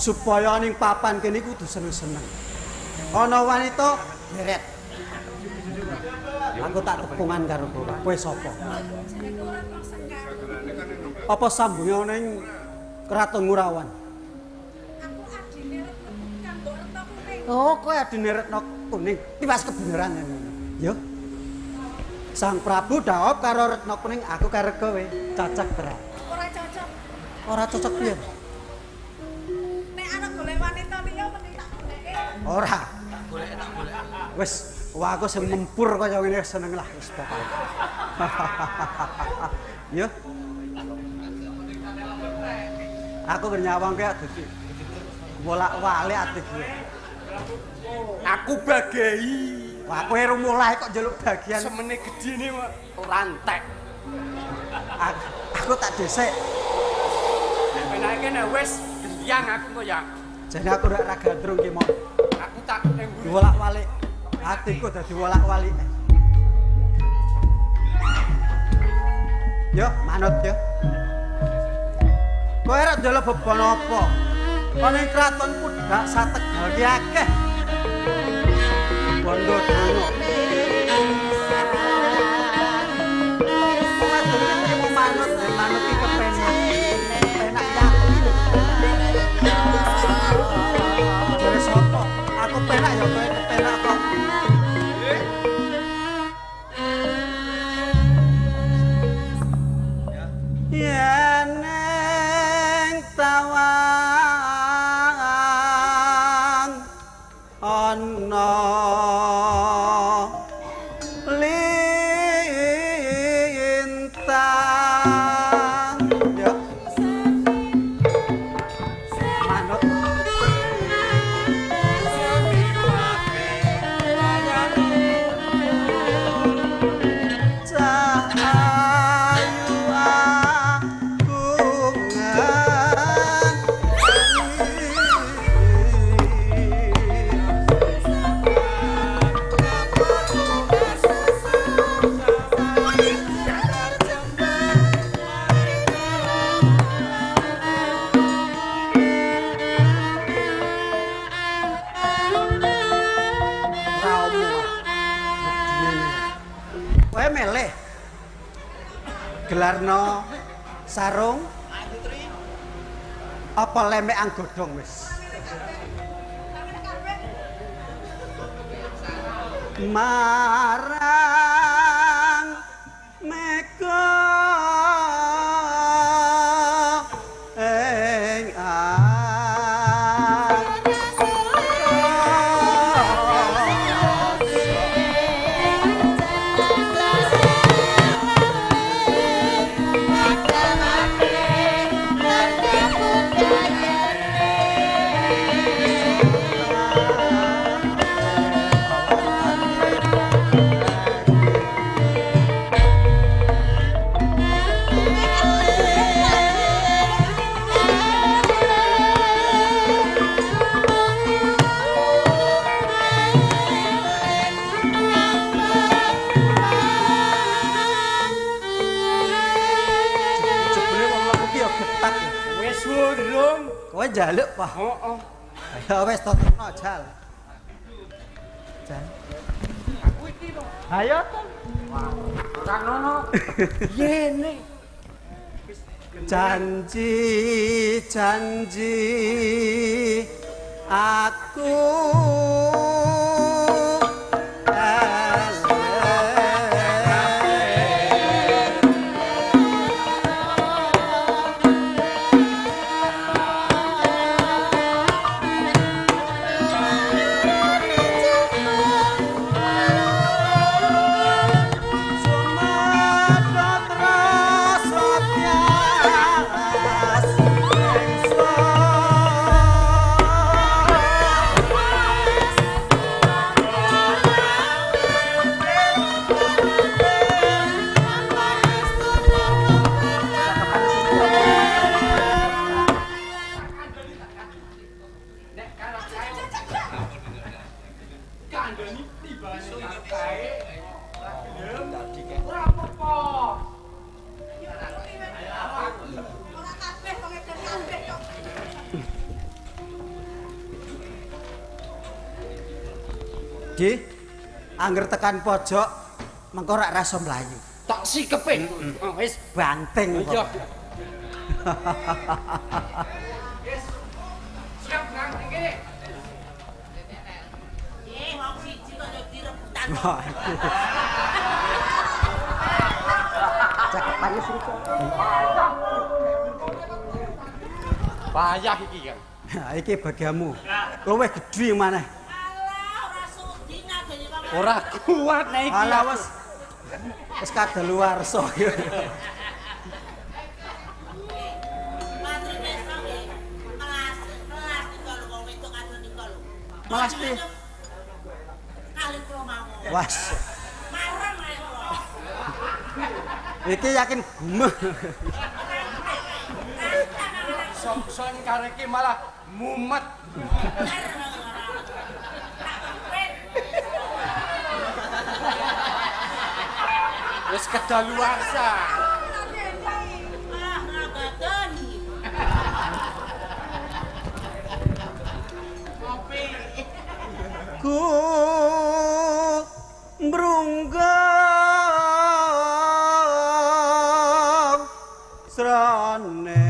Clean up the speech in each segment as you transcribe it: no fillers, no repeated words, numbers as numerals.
Supaya ning papan kene kudu seneng-seneng. Ana wanita geret. Aku tak tepungan karo kowe. Kowe sapa? Apa sambunge ana ing Kraton Ngurawan? Aku adine Retno kanggo Retno Kuning. Oh, kowe adine Retno Kuning. Tiwas kebenaran ngono. Yo. Sang Prabu dhawuh karo Retno Kuning, aku karo kowe cocok ora? Ora cocok. Ora cocok piye? Nek arep golek wanita liya mending tak goleke. Ora. Tak golek, tak golek. Wis, wah aku sing mempur kaya ngene seneng lah wis pokoke. Yo. Aku nyawang kowe dadi wolak-walik atiku. Aku bagei. Wah, kowe rumulai kok njaluk bagian. Semene gedine ora entek. Aku tak dhisik. Nek penake nek wis gendiyang aku kok ya. Jane aku ora gandrung ki mau. Aku tak ning mburi. Wolak-walik. Atiku dadi wolak-walik. Yo, manut yo. Kowe ora njaluk beban apa? Ana ing kraton Pudhak Sategal ki akeh. Bondo dono. Wong wadon ki trimo manut, manut ki kepenak. Penak yakin. Jare sapa? Aku penak ya kowe kepenak kok. Yen ning tawang ana lintang ya manut ayu agungan Kowe meleh gelarno sarung apa lemekan godhong wis marang mega ing Jebule wong lepu ki ya getak ya. Wis urung. Kowe njaluk, Pak. Heeh. Ya wis totono jal. Jal. Aku iki to. Ayo to. Ora ngono. Yene. Janji janji aku Kandhani tibane karo kae ora gelem ora apa-apa. Ora kabeh wong edan kabeh kok. Di. Angger tekan pojok mengko rak rasa mlayu. Tak sikepe. Oh, wis banting kok. Iya. Wis. Siap nang kene. Wong siji kok yo direbutan. Cakepane sriko. Payah iki kan. Ha iki bagianmu. Luwih gedhi maneh. Alah ora sudi ngageni wong. Ora kuat nek iki. Alah wis. Wis kadaluwarsa. Matri wis nggih. Melas, melas nika lho wong wedok kadon nika lho. Melas piye? Kali kula mawon. Was. Mareng ae kula. Iki yakin gumeh. Sok-sok kareke malah mumet. Wis kedaluwarsa. Ah, ragaten. Ngopi. Ku mrunggang srane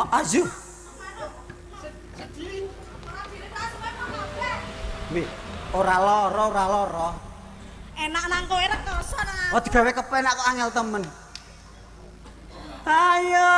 Azu. Mi, ora lara, ora lara. Enak nang kowe rekoso nang. Oh digawe kepenak kok angel temen. Ayo.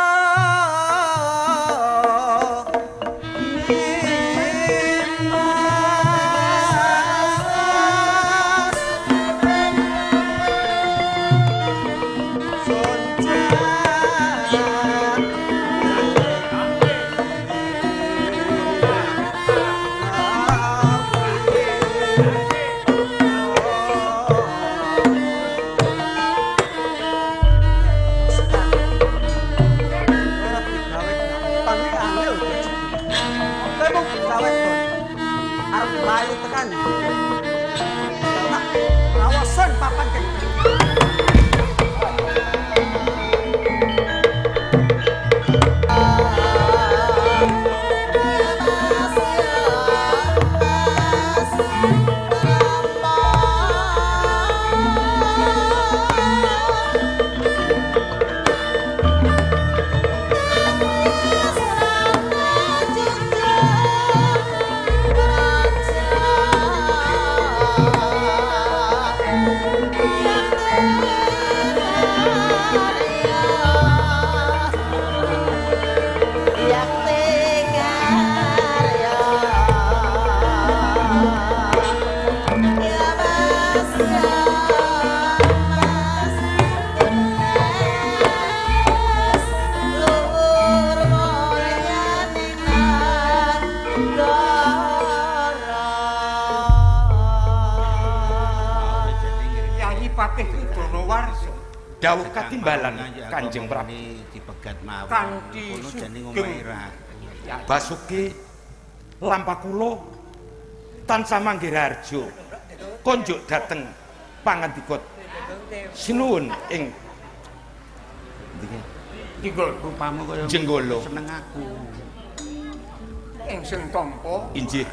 Dawuh katimbalan Kanjeng Prabu dipegat mawon kanthi kono jenenge omahe ra Basuki lampah kula tansah manggih raharja konjuk dhateng pangandika sinuwun ing Jenggolo rupamu kaya Jenggolo seneng aku ingsun tampa injih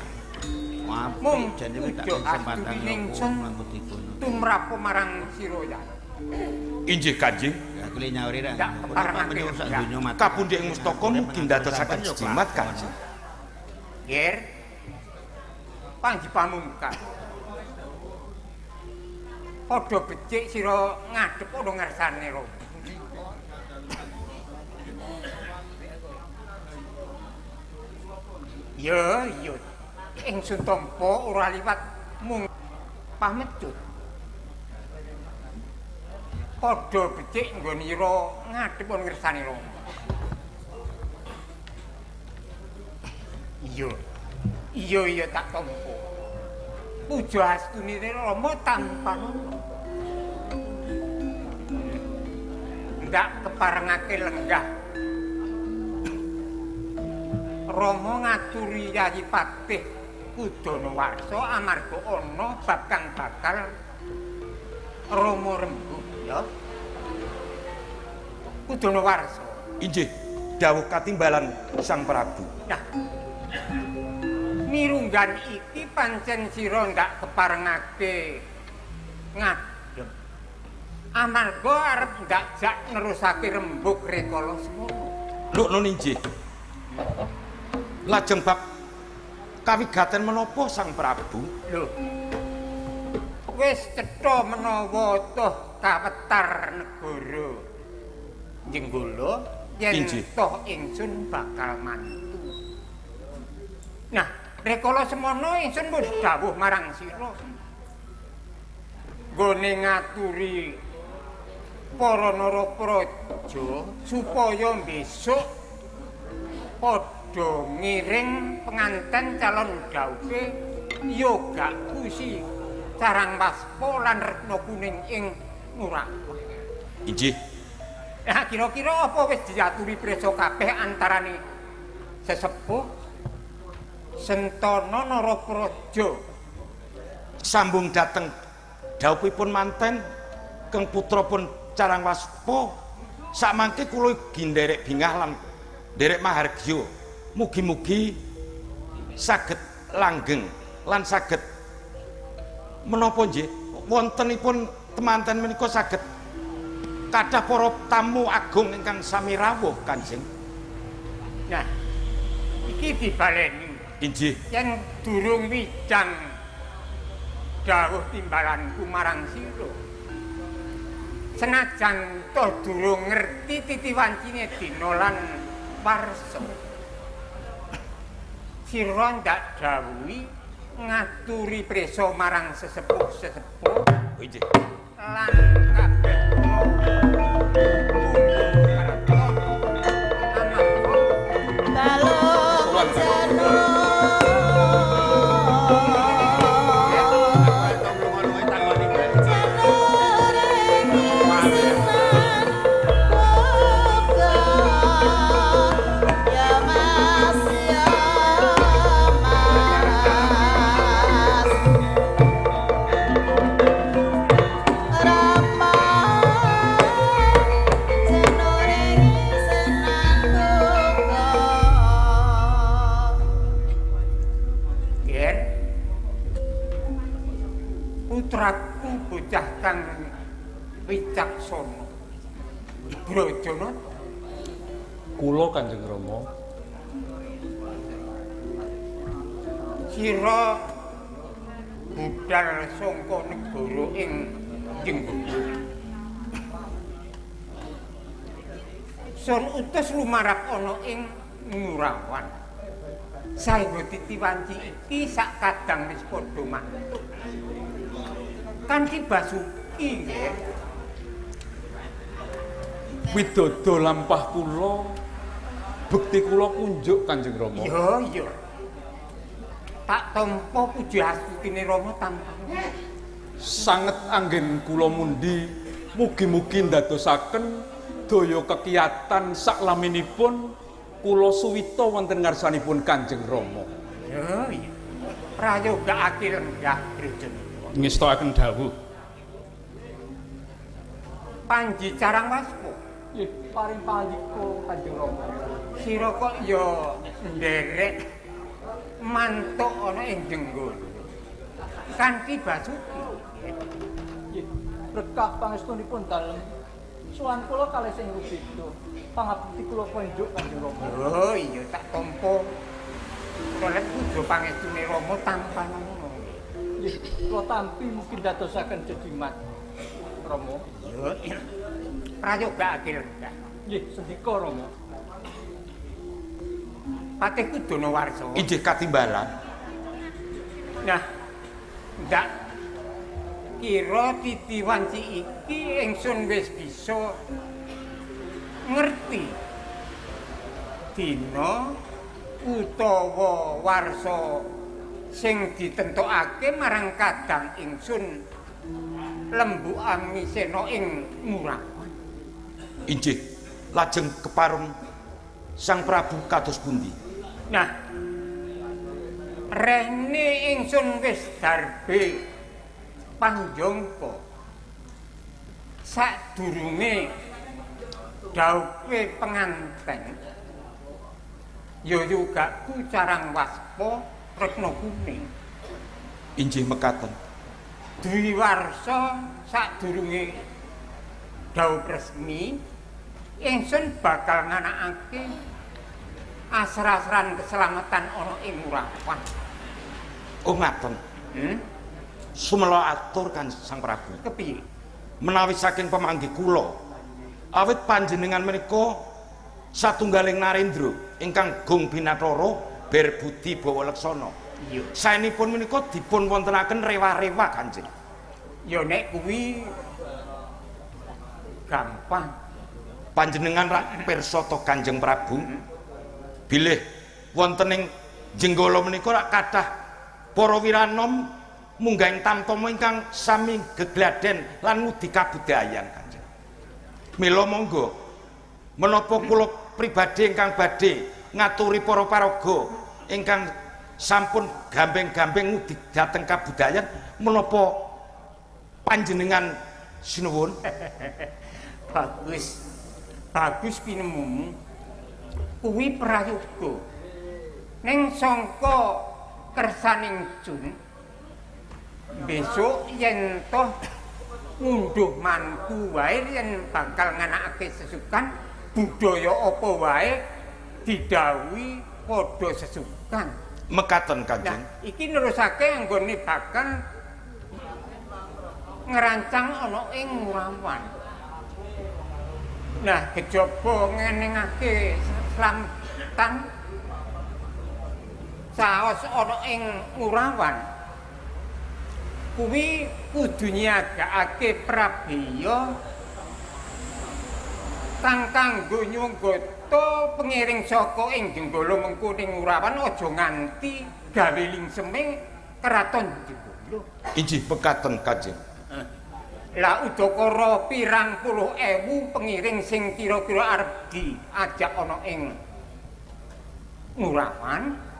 mung jane tak kesempatan tumrap marang sira ya. Injih Kanjeng aku le nyauri ra kapundhik ing mustaka mugi ndadosaken jimat Kanjeng. Ger panggi pamungkas padha becik sira ngadhep ana ngarsane ro. Ya iya Ingsun tampa ora liwat mung pamecut. Padha becik nggonira ngadhep ana ngersane Rama. Iya. Iya iya tak tampa. Puja astune Rama tanpa nono. Ndak keparengake lenggah. Rama ngaturi Yayi Patih Kudanawarsa amarga ana bab kang bakal Rama rembug ya. Kudanawarsa. Inggih, dawuh katimbalan Sang Prabu. Nah. Mirunggan iki pancen sira ndak keparengake ngadhep. Amarga arep ndak jak nerusake rembug rekala semono. Lho nun inggih. Lajeng bab kawigaten menapa Sang Prabu? Lho. Wis cetha menawa toh kawetar negara Jenggala yen toh ingsun bakal mantu. Nah, rekala semono ingsun wis dawuh marang sira. Nggone ngaturi para narapraja supaya besok padha ngiring penganten calon dhaupe yogaku si Carang Waspa lan Retna Kuning ing Ngurawan. Inggih. Nah, kira-kira apa wis diaturi prisa kabeh antarane sesepuh Sentana Narapraja? Sambung dateng dhaupipun manten keng putra pun Carang Waspa sakmangke kula ugi nderek bingah lan nderek mahargya. Mugi-mugi saged langgeng lan saged menapa nggih wontenipun temanten menika saged kathah para tamu agung ingkang sami rawuh Kanjeng. Nah, iki dibaleni. Inggih. Yen durung wijang dawuh timbalanku marang sira. Senajan toh durung ngerti titi wancine dina lan warsa. Sira ndak dawuhi ngaturi prisa marang sesepuh-sesepuh. Inggih. Lan kabeh putraku bocah kang wicaksana Brajanata. Kula Kanjeng Rama. Sira budal sangka negara ing Jenggala. Sun utus lumarap ana ing Ngurawan. Saengga titi wanci iki sak kadang wis padha mantuk. Kanthi Basuki nggih. Widodo lampah kula bekti kula kunjuk Kanjeng Rama. Iya, iya. Tak tampa puji astutine Rama tanpa. Sanget anggen kula mundi mugi-mugi ndadosaken daya kekiyatan saklaminipun kula suwita wonten ngarsanipun Kanjeng Rama. Iya, iya. Prayoga ake lenggah Brajanata. Ngestokaken dawuh. Panji Carang Waspa. Nggih, paring pandika Kanjeng Rama. Sira kok ya nderek mantuk ana ing Jenggala. Kanthi Basuki. Nggih, berkah pangestunipun dalem. Sowan kula kalih sing rubeda. Pangabekti kula konjuk Kanjeng Rama. Oh iya, tak tampa. Kula puja pangestune Rama tanpa nono. Nggih, kula tampi mugi ndadosaken jejimat Rama. Iya. Prayoga ake lenggah. Nggih, sendika Rama. Patih Kudanawarsa. Inggih katimbalan. Nah, ndak kira titi wanci iki ingsun wis bisa ngerti dina utawa warsa sing ditentokake marang kadang ingsun Lembu Amisena ing Ngurawan. Inggih, lajeng kepareng Sang Prabu kados pundi? Nah, rene ingsun wis darbe panjangka sadurunge dhaupe penganten ya yogaku Carang Waspa Retna Kuning. Inggih mekaten. Dwi warsa sadurunge dhaup resmi ingsun bakal nganakake asra-asran keselamatan ana ing Ngurawan. Oh ngaten. Sumela atur kan Sang Prabu. Kepiye? Menawi saking pemanggih kula, awit panjenengan menika satunggaling narendra ingkang gong binathara ber budi bawa leksana. Iya. Saenipun menika dipun wontenaken rewa-rewa Kanjeng. Ya nek kuwi gampang. Panjenengan rak pirsa to Kanjeng Prabu? Bilih wonten ing Jenggala menika rak kathah para wiranom munggah ing tamtama ingkang sami gegladen lan ngudi kabudayan Kanjeng. Mila monggo menapa kula pribadi ingkang badhe ngaturi para paraga ingkang sampun gambeng-gambeng ngudi dhateng kabudayan menapa panjenengan sinuwun? Bagus. Bagus pinemumu. Kuwi prayoga. Ning sangka kersaning Jun besok yen toh ngunduh mantu wae yen bakal nganakake sesukan budaya apa wae didhawuhi padha sesukan. Mekaten Kanjeng. Nah, iki nerusake anggone bakal ngrancang ana ing Ngurawan. Nah, kejaba ngenengake slametan saos ana ing Ngurawan kuwi kudu nyiagakake prabeya kang kanggo nyunggata pengiring saka ing Jenggala mengko ning Ngurawan aja nganti gawe lingseme keraton Jenggala. Inggih pekaten Kanjeng. Lah udakara pirang puluh ewu pengiring sing kira-kira arep diajak ana ing Ngurawan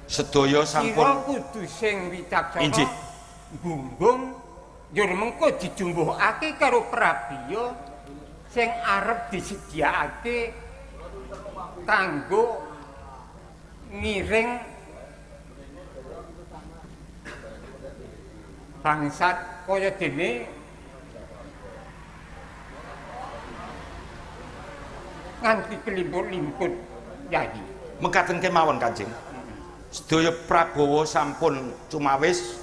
sedaya sampun sira kudu sing wicaksana. Inggih. Gunggung njur mengko dijumbuhake karo prabeya sing arep disediakake kanggo ngiring bangsat kaya dene nganti kelimput-limput yayi. Mekaten kemawon Kanjeng. Sedaya Prabawa sampun cumawis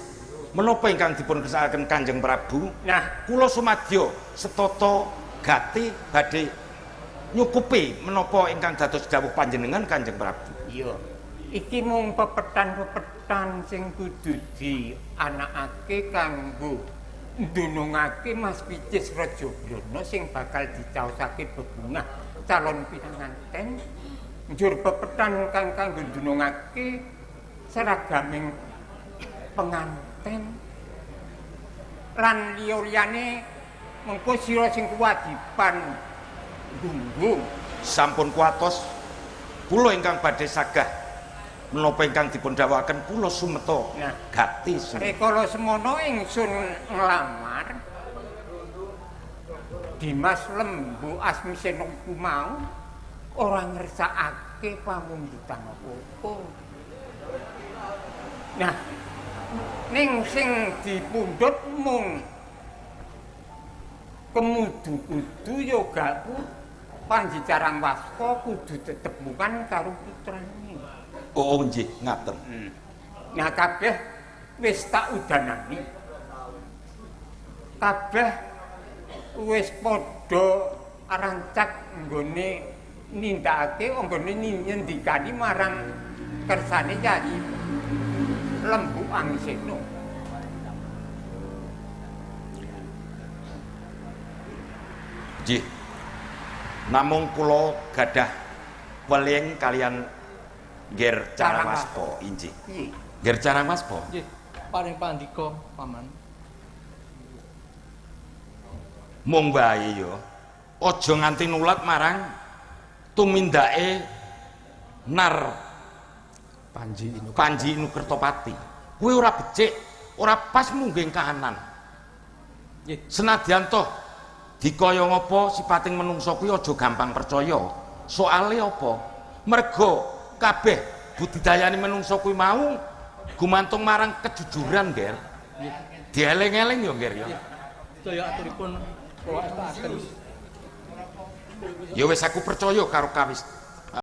menapa ingkang dipun kersakaken Kanjeng Prabu? Nah, kula sumadya setata gati badhe nyukupi menapa ingkang dados dawuh panjenengan Kanjeng Prabu. Iya. Iki mung pepetan-pepetan sing kudu dianakake kanggo ndunungake Mas Picis Rajabrana sing bakal dicaosake bebungah calon pinanganten. Njur pepetan kang kanggo ndunungake seragaming penganten lan liya-liyane mengko sira sing kewajiban gunggung. Sampun kuatos kula ingkang badhe sagah menapa ingkang dipun dawuhaken kula sumeta. Nah, gati rikala semono ingsun nglamar Dimas Lembu Asmisena ku mau ora ngersakake pamundutan apa-apa. Nah, ning sing dipundhut mung kemudu-kudu yogaku Panji Carang Waspa kudu tetemukan karo putrane. Oh nggih, ngaten. Nah, kabeh wis tak udanani. Kabeh wis padha rancak nggone nindakake nggone nyendikani marang kersane Yayi Lembu Angsena. Nggih. Namung kula gadah weling kalian Nger Carawaspa injih. Piye? Nger Carawaspa. Nggih, paring pandika, Paman. Mung wae ya. Aja nganti nulat marang tumindake Nar Panji Inu. Panji Inukertopati. Kuwi ora becik, ora pas mungging kahanan. Nggih. Senadyan toh dikaya ngapa sipating menungsa kuwi aja gampang percaya. Soale apa? Mergo kabeh budidayane menungsa kuwi mau gumantung marang kejujuran, Nger. Nggih. Dieling-eling ya, Nger ya. Sedaya aturipun kula estakaken. Ya wis aku percaya karo kawis